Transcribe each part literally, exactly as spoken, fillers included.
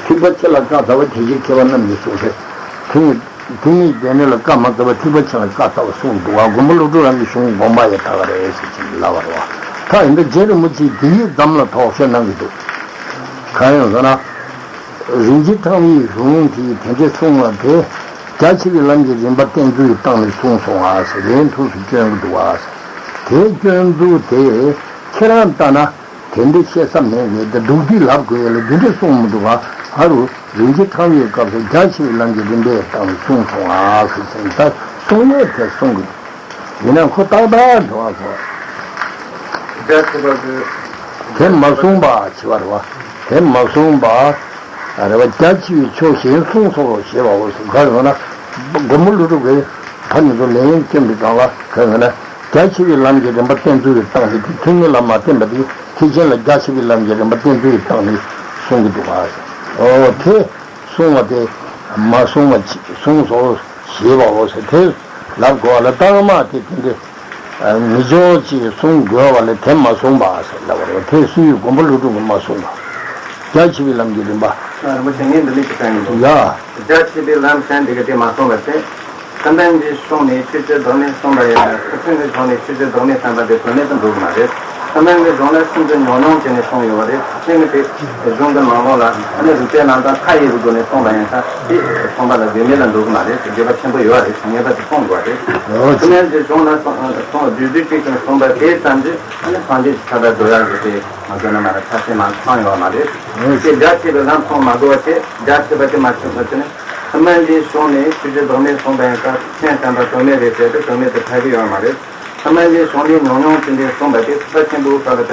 ཐེག་པ་ཆེ་ལ་བཀའ་སྩལ་པ། དེ་བཞིན་མཁས་པ་རྣམས་ཀྱིས་གསུངས་ཟེར། ཐེག་ཐེག་དམན་སྡེ་སྣོད་ལ་བཀའ་མ་སྩལ་བར་ཐེག་པ་ཆེ་ལ་བཀའ་སྩལ་བ་གསུངས་འདུག་བ། མགོན་པོ་ཀླུ་སྒྲུབ་རང་གི་གཞུང་དགོངས་པ་ཡང་དག་རེད་ཟེར་གྱིན་ལབ་པ་རེད་བ། ད་ཡིན་ད་རྗེ་རིན་པོ་ཆེས་དེ་ཡིག་ཙམ་ལ་དོགས་སེལ་གནང་གི་འདུག་གང་ཡིན་ཟེར་ན། རིན་ཆེན་ཕྲེང་བའི་གཞུང་དེས་དེ་འདྲ་གསུངས་པ་དེ། རྒྱ་ཆེ་བའི་ལམ་གྱི་རིམ་པ་བསྟན་ཚུལ་གྱི་སྟེང་ནས་གསུངས་སོང་བ་ཟེར་ལན་ཐུགས་སུ་སྐྱོན་གྱི་འདུག་བ། དེ་སྐྱོན་འཛུགས་དེ་ཁྱེད་རང་ལྟ་ན། དེ་འདྲ་བཤད་ས་མེད་ཀི། དེ་སྡུག་སྡུག་ལབ་དགོས་ཡ་ལ་འདི་འདྲ་གསུངས་མི་འདུག་ག་ཨ་རུ་རིན་ཆེན་ཕྲེང་བའི་སྐབས་སུ་རྒྱ་ཆེ་བའི་ལམ་གྱི་རིམ་པའི་སྟེང་ནས་གསུངས་སོང་ཨ་ཟེར་ཟེར་ད་གསུང་ཡས་དེ་གསུང་གི་འདུག་ཡིན་ན་ཁོ་ཏག་ཏག་འགྲོ་བ་ཁོ། རྒྱ་ཆེ་བ་གི་དེ་མ་གསུངས་པ་ཆེ་བ་རེད་བ། དེ་མ་གསུངས་པ་རེད་བ། རྒྱ་ཆེ་བའི་ཕྱོགས་གཞན་གསུངས་སོ་ཞེས་པའོ་ཟེར་ག་རེ་ཟེར་ན། མགོན་པོ་ཀླུ་སྒྲུབ་ཀྱིས་ཕ་ནི་ཚོ་ལན་སྐྱོན་པའི་སྒང་ལ་ག་རེ་ཟེར་ན། རྒྱ་ཆེ་བའི་ལམ་གྱི་རིམ་པ་བསྟན་ཚུལ་གྱི་སྟེང་དེ་ཐེག་དམན་ལ་མ་བརྟེན་པ་དེ་ཐེག་ཆེན་ལ་རྒྱ་ཆེ་བའི་ལམ་གྱི་རིམ་པ་བསྟན་ཚུལ་གྱི་སྟེང་ནས་གསུང་གི་འདུག་བ། ཨོ་དེ་གསུང་བ་དེ་མ་གསུང་བ་གསུངས་སོ་ཞེས་པའོ་ཟེར་དེ་ལབ་དགོས་བ་ལ་རྟགས་མ་དེ་དེ་འདྲ་མི་ཆོག་ཅེས་གསུང་དགོས་བ་ལས་དེ་མ་གསུངས་པ་ཟེར་ལབ་པ་རེད། དེ་སུའི་མགོན་པོ་ཀླུ་སྒྲུབ་ཀྱིས་མ་གསུངས་པ། རྒྱ་ཆེ་བའི་ལམ་གྱི་རིམ་པ། རིན་པོ་ཆེ་ངས་འདི་ནས་ཅིག་བསྟན་གྱི་འདུག་ཡ། རྒྱ་ཆེ་བའི་ལམ་གཞན་འདི་ག་དེ་མ་གསུངས་པ་ཟེར། ཐེག་དམན་གྱི་གཞུང་ནས་ཆོས་སྤྱོད་ལྡོག་མེད་གསུངས་པ་ཡིན་ན་ཐེག་ཆེན་གྱི་གཞུང་ནས་ཆོས་སྤྱོད་ལྡོག་མེད་བསྟན་པ་དེ་དོན་མེད་དུ་འགྲོ་གི་མ་རེད། ཐེག་དམན་གྱི་གཞུང་ལ་ཆུང་ཆུང་ཉུང་ཉུང་བྱས་ནས་གསུངས་ཡོད་པ་རེད། ཐེག་ཆེན་གྱི་དེ་གཞུང་གི་ནང་ལོགས་ལ་ཨ་ནི་རིགས་པའི་རྣམ་གྲངས་མཐའ་ཡས་པའི་སྒོ་ནས་གསུངས་པ་ཡིན་ཙང་དེ་གསུངས་པ་ལ་དོན་མེད་ལ་འགྲོ་གི་མ་རེད། དགོས་པ་ཆེན་པོ་ཡོད་རེད། ངེས་པར་དུ་གསུང་དགོས་རེད། ཐེག་དམན་གྱི་གཞུང་ལ་གསུངས་བསྡུས་བསྡུས་གཅིག་ཀྱང་གསུངས་པ་དེ་ཙམ་གྱིས་ཨ་ནི་སངས་རྒྱས་ཀྱི་ས་དང་འགྲོ་ཡག་གི་དེ་མ་འདོད་ན་མ་རེད། ཐ་ཤལ་མ་ཚང་ཡོད་མ་རེད། དེ་རྒྱ་ཆེ་བའི་ལམ་གསུང་མ་དགོས་པ་བྱས། རྒྱ་ཆེ་བ་དེ་མ་ཆོད་པ་བྱས་ནས། ཐེག་དམན་གྱི་གཞུང་ནས་ཆོས་སྤྱོད་ལྡོག་མེད་གསུངས་པ་ཡིན་ཙང་ཆོས་བསྟན་པ་དོན་མེད་རེད་ཟེར་ཏེ་དོན་མེད་དུ་ཐལ་གྱི་ཡོད་མ་རེད། ཐེག་དམན་གྱི་གཞུང་ནས་ཉུང་ཉུང་ཅན་དེ་གསུངས་པ་དེ་ཐེག་པ་ཆེན་པོའི་སྐབས་ལ་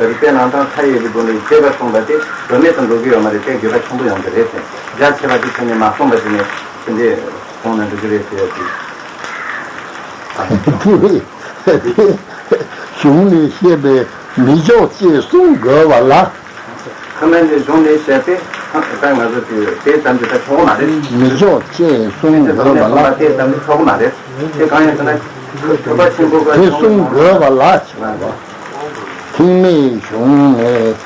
རིགས་པའི་རྣམ་གྲངས་མཐའ་ཡས་པའི་སྒོ་ནས་རྒྱས་པར་གསུངས་པ་དེ་དོན་མེད་དུ་འགྲོ་གི་ཡོད་མ་རེད། དེ་དགོས་པ་ཆེན་པོ་ཡོང་གི་རེད་ཟེར། རྒྱ་ཆེ་བ་དེ་ཁྱོན་ནས་མ་གསུངས་པ་ཞིག་ནས་དེ་འདྲའི་གསུངས་ན་འགྲིག་གི་རེད་ཟེར་ཡ་ཅིག་གཞུང་ནས་བཤད་པའི་མི་ཆོག་ཅེས་གསུང་དགོས་པ་ལ། ཐེག་དམན་གྱི་གཞུང་ནས་བཤད་པས་ད་ང་ཚོ་དེ་དེ་ཙམ་གྱིས་ད་ཆོག་གི་མ་རེད། མི་ཆོག་ཅེས་གསུང་དེ་དགོས་པ་ལ། དེ་ཙམ་གྱིས་ཆོག་གི་མ་རེད། དེ་གང་ཡིན་ཟེར་ན་ཐེག་པ་ཆེན་པོ་ག་དེ་གསུང་དགོས་པ་ལ། ཐེག་དམན་གཞུང་ནས་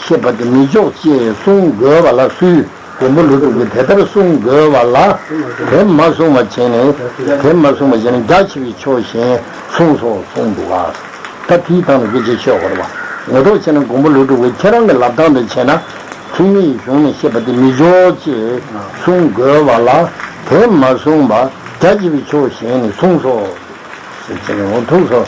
བཤད་པ་དེ་མི་ཆོག་ཅེས་གསུང་དགོས་པ་ལ་སུས། མགོན་པོ་ཀླུ་སྒྲུབ་ཀྱིས་དེ་ལྟར་གསུང་དགོས་པ་ལ། དེ་མ་གསུང་བ་བྱས་ནས། དེ་མ་གསུང་བ་བྱས་ནས་རྒྱ་ཆེ་བའི་ཕྱོགས་གཞན་གསུངས་སོ་གསུངས་འདུག་ག་ད་དེའི་ཐད་ནས་སྐད་ཆ་བཤད་དགོས་རེད་བ། ངོ་ཐོག་བྱས་ན་མགོན་པོ་ཀླུ་སྒྲུབ་ཀྱིས་ཁྱེད་རང་གི་ལབ་སྟངས་དེ་བྱས་ན། ཐེག་དམན་གཞུང་ནས་བཤད་པ་དེ་མི་ཆོག་ཅེས་གསུང་དགོས་པ་ལ། དེ་མ་གསུངས་པ་རྒྱ་ཆེ་བའི་ཕྱོགས་གཞན་ནས་གསུངས་སོ། ཟེར་བྱས་ནས་འོ་ཐུགས་སུ་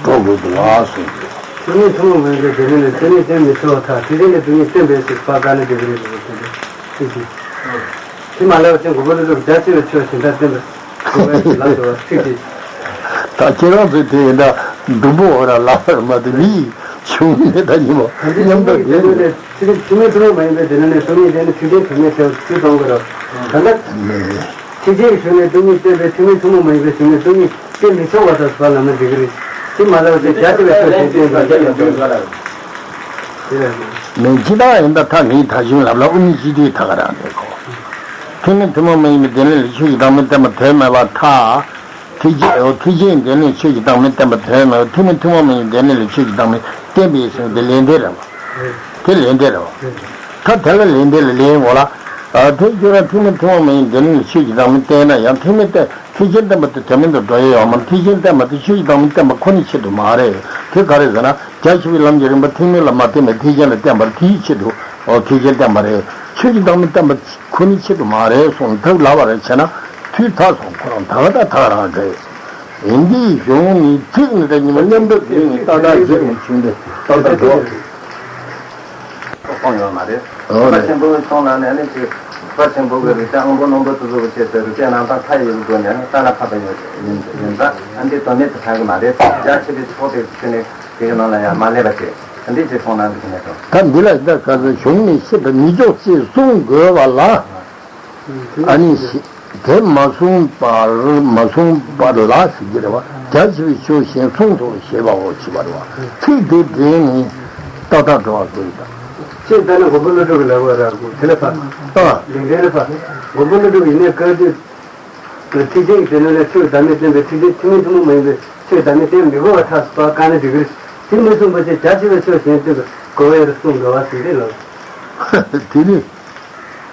འགྲོ་དགོས་འདུག་ལགས་གསུངས་ཏེ། ཐེག་དམན་ཐུན་མོང་མ་ཡིན་པའི་སྡེ་སྣོད་ནི་ཐེག་དམན་བསྟན་མི་ཆོག་པར་ཐལ། ཐེག་ཆེན་ནི་སྡུག་བསྔལ་བསྟན་པས་ཟེར་བ་ག་ནས་འགྲིག་གི་རེད་ཟེར་བ་དེ་འདྲ་ཚིག་གཅིག་དེ་མ་ལབ་པ་ཅན་མགོན་པོ་ཀླུ་སྒྲུབ་རྒྱ་ཆེ་བའི་ཕྱོགས་གཞན་དག་བསྟན་པར་འགྱུར་བའི་ལམ་དུ་བ་ཚིག་གཅིག་ད་ཁྱེད་རང་ཚོས་དེ་ཡིན་ད་སྡུག་པོ་འོ་ར་ལབ་པར་མ་དེ་མི་ཡི་བྱུང་མེད་ད་ཉིན་མོ་མཉམ་དུ་ཡིན། ཐེག་དམན་ཐུན་མོང་མ་ཡིན་པའི་སྡེ་སྣོད་ནི་ཐེག་དམན་སྡེ་སྣོད་ནི་ཐེག་ཆེན་ཐུན་མོང་ཐེག་ཚུལ་གཏོང་དགོས་རོགས། ད་ལྟ་ཐེག་ཆེན་གྱི་གཞུང་ནས་སྡུག་བསྔལ་བསྟན་པའི་ཐེག་དམན་ཐུན་མོང་མ་ཡིན་པའི་གཞུང་ནས་སྡུག་བསྔལ་བསྟན་མི་ཆོག་པ་དང་ཟེར་བ་ལབ་ན་འགྲིག་གི་རེད། དེ་མ་ལབ་ཚེ་རྒྱ་ཆེ་བའི་ཕྱོགས་ཞེས་བསྟན་པ་འདི་ལ་འགྲིག་གི་རེད། མི་ཇི་ལྟར་ཡིན་ད་ཐ་ངའི་ཐ་གཞུང་ལབ་ལ་དབུ་མའི་སྤྱི་དོན་ཐ་ག་རང་རེད་གོ། ཐེག་དམན་ཐུན་མོང་མ་ཡིན་པའི་སྡེ་སྣོད་ལ་ཆོས་ཀྱི་བདག་མེད་བསྟན་པ་དོན་མེད་པར་ཐལ། ཐེག་ཆེན་འོ་ཐེག་ཆེན་སྡེ་སྣོད་ཆོས་ཀྱི་བདག་མེད་བསྟན་པ་དོན་མེད་པར། ཐེག་དམན་ཐུན་མོང་མ་ཡིན་པའི་སྡེ་སྣོད་ལ་ཆོས་ཀྱི་བདག་མེད་བསྟན་པའི་ཕྱིར་དེ་ལན་འདེབས་རེད་བ། དེ་ལན་འདེབས་རེད་བ། ད་དེ་ལ་ལན་འདེབས་ལ་ལན་འོ་ལ། ཨ་དེ་ཁྱོད་རང་ཐེག་དམན་ཐུན་མོང་མ་ཡིན་སྡེ་སྣོད་ལ་ཆོས་ཀྱི་བདག་མེད་བསྟན་ན་ཡང་ཐེག་དམན་བསྟན་ཐེག་ཆེན་བསྟན་པ་དེ་དོན་མེད་དུ་འགྲོ་ཡ་ཡོད་མ་རེད། ཐེག་ཆེན་བསྟན་པ་དེ་ཆོས་ཀྱི་བདག་མེད་བསྟན་པ་ཁོ་ནའི་ཆེད་དུ་མ་རེད། དེ་ག་རེ་ཟེར་ན་རྒྱ་ཆེ་བའི་ལམ་གྱི་རིམ་པ་ཐེག་དམན་ལ་མ་བརྟེན་པའི་ཐེག་ཆེན་ལ་བརྟེན་པར་དེའི་ཆེད་དུ་འོ་ཐེག་ཆེན་བསྟན་པ་རེད། ཆོས་ཀྱི་བདག་མེད་བསྟན་པ་ཁོ་ནའི་ཆེད་དུ་མ་རེད་གསུངས་ཐབས་ལབ་པ་རེད་བྱས་ན་དུས་ཐག་སོང་ཁོ་རང་ད་ག་ད་ཐག་རང་རེད། ཡིན་དེའི་གཞུང་ནི་ཚིག་ནི་ད་ཉི་མ་མཉམ་དུ་བསྡུས་ནས་ཏག་ཏག་ཞིག་ནས་བྱུང་སྟེ་ཏག་ཏག་འགྲོ། གསུངས་ཡོད་མ་རེད། ཨོ་ཐེག་པ་ཆེན་པོའི་གཞུང་ནང་ནས་ནི་ཅིག་ཐེག་པ་ཆེན་པོ་གི་རིགས་ཅན་དབང་པོ་རྣོན་པོ་དེ་ཚོ་གི་ཆེད་དུ་རིགས་པའི་རྣམ་གྲངས་མཐའ་ཡས་པའི་སྒོ་ནས་ནི་གསལ་བ་ཕབ་པ་ཡིན་ཡིན་ཡིན་ཙང་ཨ་འདི་དོན་མེད་དུ་ཐལ་གི་མ་རེད། རྒྱ་ཆེ་བའི་ཕྱོགས་དེ་ཚོ་ནི་དེ་གི་ནང་ལ་ཡང་མ་སླེབས་པ་བྱས་ཨ་འདི་ཅིག་གསུངས་གནང་གི་ནས་དང་། ད་འདི་ལ་ད་ག་ཚོད་གཞུང་ནས་བཤད་པ་མི་ཆོག་ཅེས་གསུང་དགོས་པ་ལ། ཨ་ནི་ཞེས་དེ་མ་གསུངས་པར་མ་གསུངས་པར་ལ་ཟེར་གྱི་རེད་བ། རྒྱ་ཆེ་བའི་ཕྱོགས་གཞན་གསུངས་སོ་ཞེས་པའོ་ཞེས་པ་རེད་བ། ཚིག་དེ་འདྲེན་ནས་ཏག་ཏག་འགྲོ་བ་དགོས་ཡོད་དམ། ཅེས་ལྟར་ན་མགོན་པོ་ཀླུ་སྒྲུབ་ཀྱི་ལབ་པ་ར་དགོས་དེ་ལ་ཕ། ཨ། ལན་འདྲེན་ལ་ཕ། མགོན་པོ་ཀླུ་སྒྲུབ་ཡིན་ནའི་བཀའ་བརྒྱུད་ཀྱི་ཐེག་ཆེན་གྱི་སྡེ་སྣོད་ལ་ཆོས་བདག་མེད་བསྟན་པའི་ཐེག་ཆེན་ཐུན་མིན་ཐུན་མོང་མ་ཡིན་པའི་ཆོས་བདག་མེད་བསྟན་མི་དགོས་པར་ཐལ་ཟེར་བ་བཀག་ན་འགྲིག་གི་རེད། དེ་མི་གསུངས་པ་བྱས་རྒྱ་ཆེ་བའི་ཕྱོགས་གཞན་སྟོན་པའི་གོ་བ་ཡོད་རེད་གསུངས་འགྲོ་བ་ཟིན་རེད་ལགས། དེ་ནི།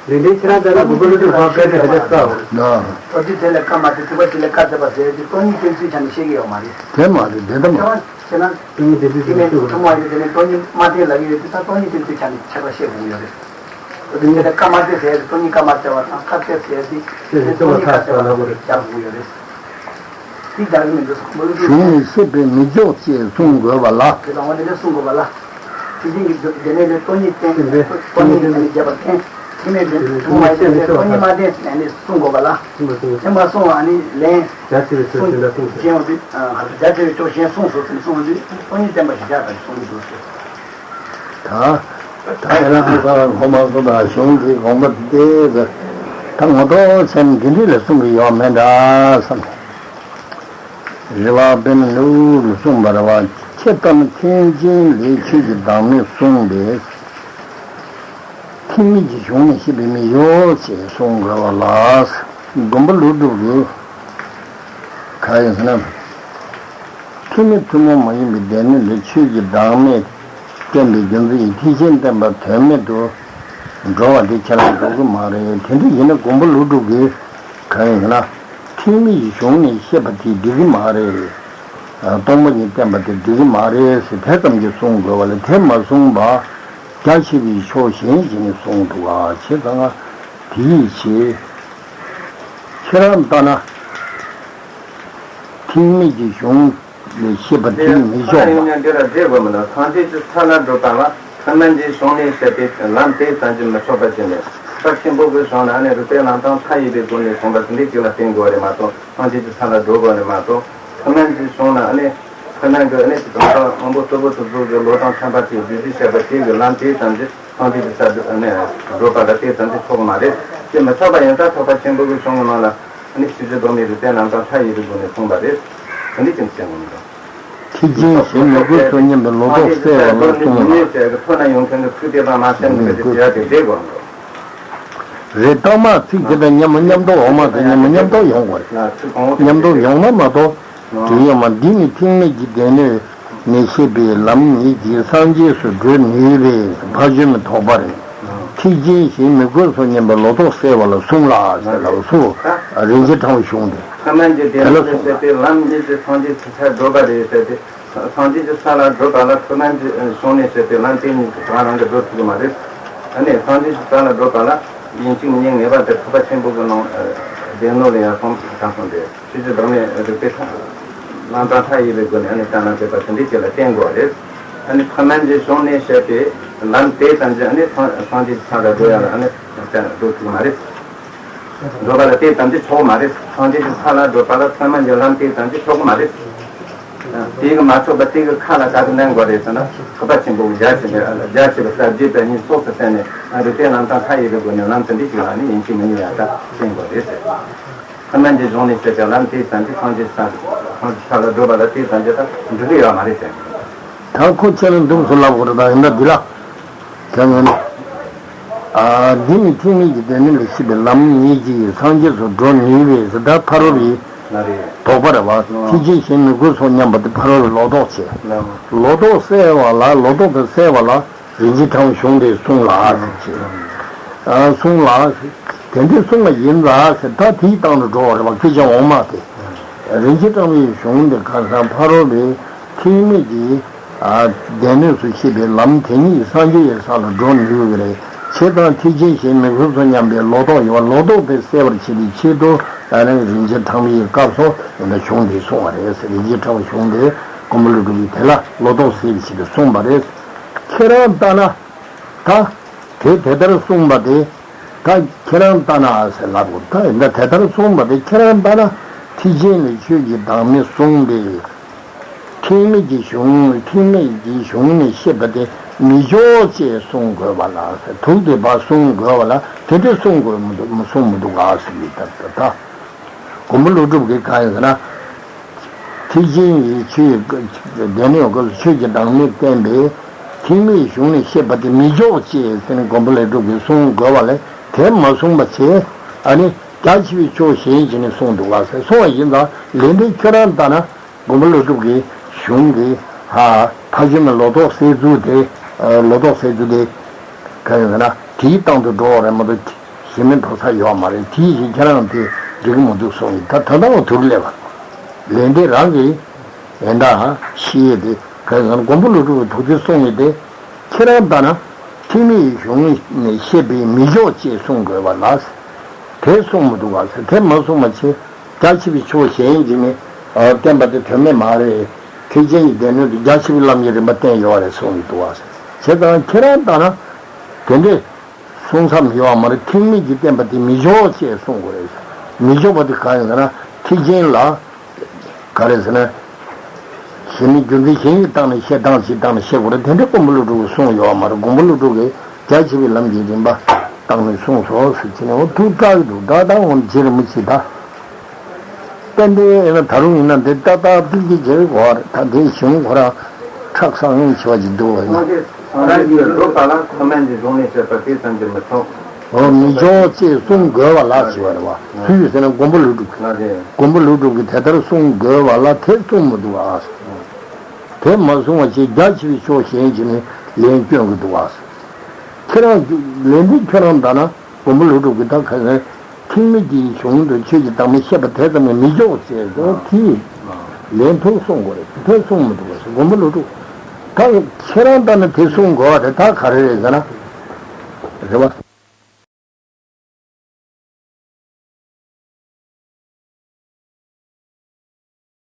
རེ་འདྲའི་ཁྱེད་རང་ལྟར་ན་དགོན་པ་སློབ་ཕྲུག་ཚོ་བཀའ་དྲིན་ག་འདྲ་བསྐྱངས། ན། སློབ་དཔོན་དེ་ལ་བཀའ་མ་བསྩལ། ཐེག་པ་དེ་ལ་བཀའ་བསྩལ་པ་ཟེར་ཏེ་སྟོང་ཉིད་བསྟན་ཚུལ་ཆ་ནས་བཤད་ཀྱི་ཡོད་མ་རེད། དེ་མ་རེད། དེ་ལྟ་མ། ཁྱེད་རང་སྟོང་ཉིད་བསྟན་ཚུལ་ཆ་ནས་ཐུན་མོང་མ་ཡིན་པའི་སྟེང་ནས་སྟོང་ཉིད་མ་བསྟན་ལབ་ཀྱི་ཡོད་དུས། ད་སྟོང་ཉིད་བསྟན་ཚུལ་ཆ་ནས་ཁྱད་པར་བཤད་དགོས་ཀྱི་ཡོད་རེད། དེ་ལ་བཀའ་མ་བསྩལ་ཟེར་ཏེ་སྟོང་ཉིད་བཀའ་མ་བསྩལ་བ་དང་། བཀའ་བསྩལ་ཟེར་ཏེ་དེ་སྟོང་ཉིད་བཀའ་བསྩལ་བ་ལ་སྦྱར་དགོས་ཀྱི་ཡོད་རེད། དེ་སྦྱར་གྱི་མི་འདུག་མ་ལུགས་གཞུང་ནས་བཤད་པས་མི་ཆོག་ཅེས་གསུང་དགོས་པ་ལ། དེ་དང་པོ་དེ་ལས་གསུང་དགོས་པ་ལ། ཐེག་ཆེན་གྱི་སྡེ་སྣོད་ལས་སྟོང་ཉིད་བསྟན། སྟོང་ཉིད་ནས་རྒྱས་པར་བསྟན། ཐེག་དམན་དེ་ཐུན་མོང་མ་ཡིན་པའི་སྟེང་ནས་སྟོང་ཉིད་མ་བསྟན་ཟེར་ནས་གསུང་དགོས་པ་ལ། དེ་མ་གསུང་བ་ཨ་ནི་ལན། རྒྱ་ཆེ་བའི་ཕྱོགས་གཞན་དག་གསུངས་ཏེ། གཞན་ཡང་དུས། རྒྱ་ཆེ་བའི་ཕྱོགས་གཞན་གསུངས་སོ་ཟེར་ནས་གསུངས་དུས་སྟོང་ཉིད་བསྟན་པ་ཞིག་བཞག་པ་གསུང་གི་འདུག་ཟེར། ད། ད་ཡང་ཁོ་ཚོ་ལ་ངོ་མ་སོང་ད་གཞུང་གི་དགོངས་པ་དེ་ད་ངོ་ཐོག་ཆེན་འདི་འདྲ་ལ་གསུང་གི་ཡོད་མེད་འདྲ་བསམ། རེ་བ་དཔེར་ན་ནུབ་ལ་གསུངས་པ་རེད་བ། ཁྱེད་ལྟར་ན་ཐེག་ཆེན་ལས་ཆོས་ཀྱི་བདག་མེད་གསུངས་པས། ཐེག་དམན་གྱི་གཞུང་ནས་བཤད་པའི་མི་ཡོད་ཅེས་གསུང་དགོས་པ་ལ། མགོན་པོ་ཀླུ་སྒྲུབ་ཀྱིས་ག་ཡིན་ཟེར་ན། ཐེག་དམན་ཐུན་མོང་མ་ཡིན་པའི་སྡེ་སྣོད་ལས་ཆོས་ཀྱི་བདག་མེད་བསྟན་པའི་རྒྱུ་མཚན་གྱིས་ཐེག་ཆེན་བསྟན་པ་དོན་མེད་དུ་འགྲོ་བ་དེ་ཁས་བླངས་འགྲོ་གི་མ་རེད། དེ་འདྲ་ཡིན་ན་མགོན་པོ་ཀླུ་སྒྲུབ་ཀྱིས་གང་ཡིན་ན། ཐེག་དམན་གྱི་གཞུང་ནས་བཤད་པ་དེ་འགྲིག་གི་མ་རེད། སྟོང་པ་ཉིད་བསྟན་པ་དེ་འགྲིག་གི་མ་རེད་ཟེར་དེ་ཙམ་གྱིས་གསུང་དགོས་པ་ལས། དེ་མ་གསུངས་པ་རྒྱ་ཆེ་བའི་ཕྱོགས་གཞན་ཞིག་ནས་གསུངས་འདུག་ག། བྱས་ཙང་དེའི་ཕྱིར། ཁྱེད་རང་ལྟ་ན། ཐེག་དམན་གྱི་གཞུང་ལས་བཤད་པ་དེ་མི་ཆོག་པ། ཡོང་ཉན་འདི་ལ་འགྲེལ་དགོས་མི་འདུག་སངས་རྒྱས་ཀྱི་ས་ལ་བགྲོད་པ་ལ་ཐེག་དམན་གྱི་གཞུང་ནས་བཤད་པའི་ལམ་དེ་ཙམ་གྱིས་མི་ཆོག་པ་ཅི་ནས། ཐེག་པ་ཆེན་པོ་གི་གཞུང་ལ་ཨ་ནི་རིགས་པའི་རྣམ་གྲངས་མཐའ་ཡས་པའི་སྒོ་ནས་གསུངས་པ་དེ་འདྲ་ཅིག་ལ་བརྟེན་དགོས་རེད་མ་གཏོགས། སངས་རྒྱས་ཀྱི་ས་ལ་བགྲོད་དགོས་རེད་མ་གཏོགས། ཐེག་དམན་གྱི་གཞུང་ལ་ཨ་ནི། ཐེག་དམན་གྱི་ཨ་ནི་དོན་དག་དབང་པོ་རྟུལ་པོ་དེ་ཚོ་གི་བློ་དང་མཐུན་པ་དེ་བསྡུས་བསྡུས་བཤད་པ་དེ་གི་ལམ་དེ་ཙམ་གྱིས། སངས་རྒྱས་ཀྱི་ས་ནས་བགྲོད་པ་ལ་དེ་ཙམ་གྱིས་ཆོག་གི་མ་རེད། དེ་མི་ཆོག་པ་ཡིན་ཙང་ཐེག་པ་ཆེན་པོ་གི་གཞུང་གི་ནང་ལ་ནི་ཆོས་བརྒྱུད་ཟླ་མེད་རིགས་པའི་རྣམ་གྲངས་མཐའ་ཡས་པའི་སྒོ་ནས་གསུངས་པ་རེད། དེ་འདྲ་ཅིག་བཤད་ངོ་མི་འདུག་ཐེག་ཆེན་ཞེས་མི་དགོས་སོ་སྙམ་པའི་ལོག་རྟོག་སེལ་བ་ལ་གསུངས་ལ། ཐོས་ན་ཡོང་མཁན་གྱི་ཚིག་དེ་དང་མ་ཟིན་པའི་དེ་བྱས་ཏེ་བསྡད་དགོས་འདུག་རེད། རྟགས་མ་ཚིག་དེ་དང་མཉམ་མོ་མཉམ་དུ་འོག་མ་དང་མཉམ་མོ་མཉམ་དུ་ཡོང་དགོས་རེད། མཉམ་དུ་ཡོང་ན་མ་གཏོགས། དེ་ཡང་མ། འདི་ནི་ཐེག་དམན་གྱི་སྡེ་སྣོད་ནས་བཤད་པའི་ལམ་ཉིད་ཀྱིས་སངས་རྒྱས་སུ་འགྲོ་ནུས་པས་ཕར་ཕྱིན་མི་ཐོགས་པ་རེད། ཐེག་ཆེན་ཞེས་མི་དགོས་སོ་སྙམ་པའི་ལོག་རྟོག་སེལ་བ་ལ་གསུངས་ལ་ཟེར་ལ་སོ། རིན་ཆེན་ཕྲེང་བའི་གཞུང་དེ། ཐེག་དམན་གྱི་སྡེ་སྣོད་ལ་བཤད་པའི་ལམ་ཉིད་ཀྱིས་སངས་རྒྱས་ཀྱི་ས་བགྲོད་པ་རེད་ཟེར་ཏེ། སངས་རྒྱས་ཀྱི་ས་ལ་བགྲོད་པ་ལ་ཐེག་དམན་གྱི་གཞུང་ནས་བཤད་པའི་ལམ་དེ་ཉིད་ཀྱིས་རང་རང་གིས་བགྲོད་ཐུབ་ཀྱི་མ་རེད། ཨ་ནི་སངས་རྒྱས་ཀྱི་ས་ལ་བགྲོད་པ་ལ་ཡིན་གཅིག་མིན་གཉིས་ངེས་པར་དུ་ཐེག་པ་ཆེན་པོ་གི་ནང་སྡེ་སྣོད་ལ་ཡང་གསུངས་གསུངས་སོང་སྟེ། ཆོས་བརྒྱུད་ཟླ་མེད་རིགས་པའི་རྣམ་གྲངས་མཐའ་ཡས་པའི་སྒོ་ནས་ཨ་ནི་གཏན་ལ་འབེབས་པ་དེ་འདྲ་ཅིག་ལ་བརྟེན་དགོས་རེད། ཨ་ནི་ཐེག་དམན་གྱི་གཞུང་ནས་བཤད་པའི་ལམ་དེ་ཙམ་གྱིས་ཨ་ནི་སངས་རྒྱས་ཀྱི་ས་ལ་བགྲོད་ཡ་ལ་ཨ་ནི་བགྲོད་ཐུབ་ཀྱི་མ་རེད། བགྲོད་པ་ལ་དེ་ཙམ་གྱིས་ཆོག་མ་རེད། སངས་རྒྱས་ཀྱི་ས་ལ་བགྲོད་པ་ལ་ཐེག་དམན་གྱི་ལམ་དེ་ཙམ་གྱིས་ཆོག་གི་མ་རེད། དེ་གི་མ་ཆོག་པ་དེ་གི་ཁ་ལ་ག་གི་གནོན་དགོས་རེད་ཟེར་ན། ཐེག་པ་ཆེན་པོ་རྒྱ་ཆེ་བའི་རྒྱ་ཆེ་བའི་ས་བརྒྱད་པའི་གཉིས་སོགས་སུ་བསྟན་ནས་རིགས་པའི་རྣམ་གྲངས་མཐའ་ཡས་པའི་སྒོ་ནས་ལམ་དེ་འདྲ་ཞིག་ལ་ནི་ཡིན་གཅིག་མིན་གཉིས་ཡང་དག་བསྟན་དགོས་རེད་ཟེར། ཐེག་དམན་གྱི་གཞུང་ནས་བཤད་པའི་ལམ་དེ་ཙམ་གྱིས་སངས་རྒྱས་ས་སངས་རྒྱས་ས་ལ་བགྲོད་པ་ལ་དེ་ཙམ་གྱིས་ད་འགྲིག་གི་ཡོད་མ་རེད་ཟེར། ད་ཁོ་ཁྱེད་རང་འདུག་སེ་ལབ་དགོས་རེད། ད་ཡིན་ད་འདི་ལ། དེ་ནི། ཨ། འདི་ནི་ཐེག་དམན་གྱི་སྡེ་སྣོད་ལས་བཤད་པའི་ལམ་ཉིད་ཀྱིས་སངས་རྒྱས་སུ་འགྲོ་ནུས་པས་ཟེར། ད་ཕ་རོལ་པོའི་ལ་རེད། དོགས་པ་རེད་བ། ལ། ཐེག་ཆེན་ཞེས་མི་དགོས་སོ་སྙམ་པ་དེ་ཕ་རོལ་པོའི་ལོག་རྟོག་བྱས། ལ། ལོག་རྟོག་སེལ་བ་ལ། ལོག་རྟོག་དེ་སེལ་བ་ལ་རིན་ཆེན་ཕྲེང་བའི་གཞུང་དེ་གསུངས་ལ་ཟེར་བྱས། ཨ། གསུངས་ལ། དེ་འདྲའི་གསུངས་པ་ཡིན་ལ་ཟེར། ད་དེའི་སྟེང་དུ་འགྲོ་བ་རེད་བ། སྐད་ཆ་འོག་མ་དེ། རིན་ཆེན་ཕྲེང་བའི་གཞུང་དེ་ཁ་སང་ཕ་རོལ་པོའི་ཐེག་དམན་གྱི། ཨ། སྡེ་སྣོད་སུ་བཤད་པའི་ལམ་དེ་ཉིད་སངས་རྒྱས་ཀྱི་ས་ལ་འགྲོ་ནུས་པ་རེད། བྱས་ཙང་ཐེག་ཆེན་ཞེས་མི་དགོས་སོ་སྙམ་པའི་ལོག་རྟོག་ཡོད་པ། ལོག་རྟོག་དེ་སེལ་བར་བྱེད་པའི་ཆེད་དུ་ད་རིང་རིན་ཆེན་ཕྲེང་བའི་སྐབས་སུ་ཡང་ན་གཞུང་འདི་གསུངས་པ་རེད་ཟེར། རིན་ཆེན་ཕྲེང་བའི་གཞུང་འདི་མགོན་པོ་ཀླུ་སྒྲུབ་ཀྱིས་དེ་ལ་ལོག་རྟོག་སེལ་བའི་ཆེད་དུ་གསུངས་པ་རེད། ཁྱེད་རང་ལྟ་ན། ད་དེ་དེ་ལྟར་གསུངས་པ་དེ། ད་ཁྱེད་རང་ལྟ་ན་ཟེར་ལབ་དགོས། ད་ཡིན་ད་དེ་ལྟར་གསུངས་པ་དེ་ཁྱེད་རང་ལྟ་ན། ཐེག་ཆེན་ལས་ཆོས་ཀྱི་བདག་མེད་གསུངས་པས། ཐེག་དམན་གྱི་གཞུང་། ཐེག་དམན་གྱི་གཞུང་ནས་བཤད་པ་དེ་མི་ཆོག་ཅེས་གསུང་དགོས་པ་ལ་ཟེར། དུག་དེ་ཕར་གསུང་དགོས་པ་ལ། དེ་འདྲ་གསུང་དགོས་མི་འདུག་གསུང་མི་འདུག་ག་ཟེར་གྱི། ད་ད་ད་མགོན་པོ་ཀླུ་སྒྲུབ་ཀྱིས་གང་ཡིན་ཟེར་ན། ཐེག་ཆེན་གྱི་ཆོས་ཀྱི་སྡེ་སྣོད་སྐབས་སུ་ཆོས་ཀྱི་བདག་མེད་བསྟན་པས། ཐེག་དམན་གྱི་གཞུང་ནས་བཤད་པ་དེ་མི་ཆོག་ཅེས་ཟེར་ནས་མགོན་པོ་ཀླུ་སྒྲུབ་ཀྱིས་གསུང་དགོས་པ་ལས། དེ་མ་གསུངས་པ་བྱས། ཨ་ནི་རྒྱ་ཆེ་བའི་ཕྱོགས་གཞན་ཞིག་ནས་གསུངས་འདུག་ག་ཟེར་གསུངས་པ་ཡིན་ཙང་། ལན་འདི་ཁྱོད་རང་ལྟ་ན། མགོན་པོ་ཀླུ་སྒྲུབ་ཀྱི་གཞུང་གི། ཧ། ཕ་ཆོས་མའི་ལོག་རྟོག་སེལ་ཚུལ་དེ། ཨ། ལོག་རྟོག་སེལ་ཚུལ་དེ། གང་ཡིན་ཟེར་ན། དེའི་སྟེང་དུ་འགྲོ་བ་རེད་མ་གཏོགས། དེ་མིན་འགྲོ་ས་ཡོད་མ་རེད། དེ་ཡིན་ཁྱེད་རང་དེ་འགྲིག་གི་མི་འདུག་གསུངས་ཡིན། ད་ད་ལྟ་འོ་དུར་སླེབས་པ་ལན་དེ་རང་གི་ཡིན་ད་ཤི་ཡས་དེ་ག་ཡིན་ཟེར་ན་མགོན་པོ་ཀླུ་སྒྲུབ་ཀྱི་ཐུགས་རྗེ་གསུངས་ཡིན་ཏེ། ཁྱེད་རང་ལྟར་ན་ཐེག་དམན་གྱི་གཞུང་ནས་བཤད་པའི་མི་ཆོག་ཅེས་གསུང་དགོས་པ་ལ། དེ་གསུང་མི་འདུག་ག་ཟེར། དེ་མ་གསུང་བ་བྱས། རྒྱ་ཆེ་བའི་ཆོས་གཞན་ཞིག་ནི་བསྟན་པ་དེ་དོན་མེད་མ་རེད། ཐེག་ཆེན་གྱི་སྡེ་སྣོད་དུ་རྒྱ་ཆེ་བའི་ལམ་གྱི་རིམ་པ་བསྟན་ཡོད་རེད་གསུངས་ཡོད་འདུག་བ། བྱས་ཙང་ཁྱེད་རང་ལྟར་ན་དེ་འདྲས་གསུང་མཚམས་ཡོད་བ་མ་རེད། ཐེག་དམན་གྱི་བསྟན་པ་དེ་མི་ཆོག་ཅེས་གསུང་དགོས་རེད། མི་ཆོག་པ་དེ་གང་ཡིན་ཟེར་ན་ཐེག་ཆེན་ལ་ག་རེ་ཟེར་ན། གཞི་ནས་རྒྱུ་མཚན་གཞན་གྱི་སྟེང་ནས་བཤད་སྟངས་ཅིག་སྟེང་ནས་བཤད་དགོས་རེད། དེ་འདྲ་མགོན་པོ་ཀླུ་སྒྲུབ་ཀྱིས་གསུངས་ཡོད་བ་མ་རེད། མགོན་པོ་ཀླུ་སྒྲུབ་ཀྱིས་རྒྱ་ཆེ་བའི་ལམ་གྱི་རིམ་པ་སྟེང་ནས་གསུངས་སོ་ཟེར་གྱི་ནས་འོ་ཐུགས་སྐྲག་གི་འདུག་ད་ད་འོ་རྗེ་རིན་པོ་ཆེ་ད། དཔལ་ལྡན་ཡིན་ན་ད་རུང་ཡིན་ན་འདི་ཏག་ཏག་ཏིག་ཏིག་བྱེད་དགོས་རེད། ད་འདི་གཞུང་ཁོ་རང་ཁྲག་བསང་ཡིན་བྱེད་པ་ཅིག་འདུག་བ་ཡིན། སངས་རྒྱས་སྒྲུབ་པ་ལ་ཐེག་དམན་གྱི་གཞུང་ནས་བཤད་པ་དེ་ཙམ་གྱིས་མི་ཆོག་འོ་མི་ཆོག་ཅེས་གསུང་དགོས་པ་ལ་ཞེས་པ་རེད་བ། སུ་ཡིས་ཟེར་ན་མགོན་པོ་ཀླུ་སྒྲུབ། མགོན་པོ་ཀླུ་སྒྲུབ་ཀྱིས་དེ་ལྟར་གསུང་དགོས་པ་ལ་དེ་གསུང་མི་འདུག་ཨ། དེ་མ་གསུང་བ་བྱས་རྒྱ་ཆེ་བའི་ཕྱོགས་གཞན་ཞིག་ནས་ལན་སྐྱོན་གྱི་འདུག་ཨ། ཁྱེད་རང་ལན་འདི་ཁྱོད་རང་ལྟར་ན་མགོན་པོ་ཀླུ་སྒྲུབ་ཀྱིས་ད་ག་ཟེར། ཐེག་དམན་གྱི་གཞུང་དུ་ཆོས་ཀྱི་བདག་མེད་བཤད་པ་དེ་ཙམ་ཡང་མི་ཆོག་ཅེས་སོ་དེས་ལན་ཐུག་གསུང་དགོས་རེད། དེ་གསུང་མི་འདུག་ཟེར་མགོན་པོ་ཀླུ་སྒྲུབ། ད་ཁྱེད་རང་ལྟར་ན་དེ་གསུང་དགོས་པ་དེ་ད་ག་རེ་རེད་ཟེར་ན། རེད་བ།